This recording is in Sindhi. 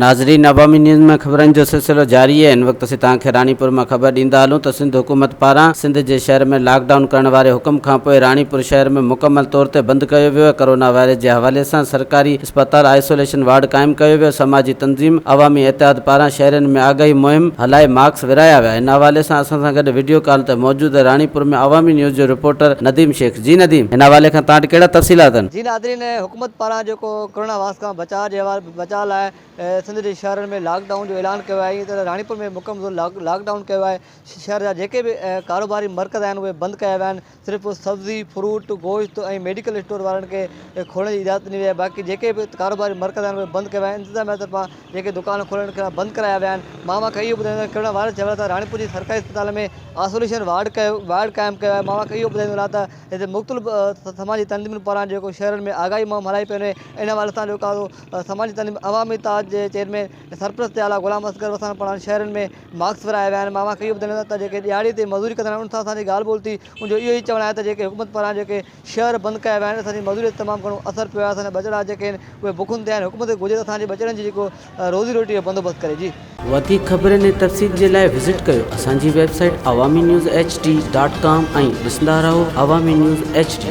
ناظرين عوامي نيوز ۾ خبرن جو سلسلو جاري آهي هن وقت اسين توهان کي راڻيپور مان خبر ڏيندا هلون ته سنڌ حڪومت پاران سنڌ جي شهر ۾ لاڪ ڊائون ڪرڻ واري حڪم کانپوء راڻيپور شهر ۾ مڪمل طور تي بند ڪيو ويو آهي ڪرونا وائرس جي حوالي سان سرڪاري اسپتال آئسوليشن وارڊ قائم ڪيو ويو سماجي تنظيم عوامي اتحاد پاران شهرين ۾ آگاهي مهم هلائي ماسڪ ورهايا ويا ان حوالي سان اسان سان گڏ وڊيو ڪال تي موجود آهي راڻيپور ۾ عوامي نيوز جو رپورٽر نديم شيخ جي نديم هن حوالي کان توهان وٽ ڪهڙا تفصيلات آهن. جي ناظرين حڪومت پاران جيڪو ڪرونا وائرس کان بچاء جي بچاء لاء سنڌ جي شهرن ۾ لاڪ ڊائون جو اعلان ڪيو آهي ائين طرح راڻيپور ۾ مڪمل لاڪ ڊائون ڪيو آهي شهر جا جيڪي به ڪاروباري مرڪز آهن اهي بند ڪيا ويا آهن صرف سبزي فروٽ گوشت ۽ ميڊيڪل اسٽور وارن کي کولڻ جي اجازت ڏني وئي آهي باقي جيڪي به ڪاروباري مرڪز آهن اهي بند ڪيا ويا آهن انتظاميا طرفان جيڪي دڪان کولڻ کان بند ڪرايا ويا آهن مان اوهان کي اهو ٻڌائيندو ڪرونا وائرس جي حوالي سان راڻيپور جي سرڪاري اسپتال ۾ آئسوليشن وارڊ ڪيو وارڊ قائم ڪيو آهي مان اوهان کي اهو ٻڌائيندو رهان ته هتي مختلف سماجي تنظيمن پاران جيڪو شهرن ۾ آگاهي مهم هلائي پئي وڃي ان حوالي سان جيڪو آهي سماجي تنظيم عوامي اتحاد جي چيئرمين سرپرست اعليٰ غلام اصغر وساڻ پاران شهرن ۾ ماسڪ ورهايا ويا آهن مان اوهان کي اهو ٻڌائيندس ته جيڪي ڏهاڙي تي مزوري ڪندڙ آهن ان سان اسان جي ڳالهه ٻولهه ٿي ان جو اهو ئي چوڻ آهي ته جيڪي حڪومت پاران جيڪي شهر بند ڪيا ويا آهن اسان جي مزوري تي تمام گهڻو اثر پيو آهي اسان جا ٻچڙا جيڪي آهن اهي بکن تي آهن حڪومت کي گهرجي ته اسان جي ٻچڙن جي جيڪو روزي روٽي جو بندوبست ڪري جي. وڌيڪ خبرن ۽ تفصيل جي لاء وزٽ ڪيو اسان جي website Awami news H D dot com ۽ ڏسندا رهو عوامي نيوز ايڇ ڊي.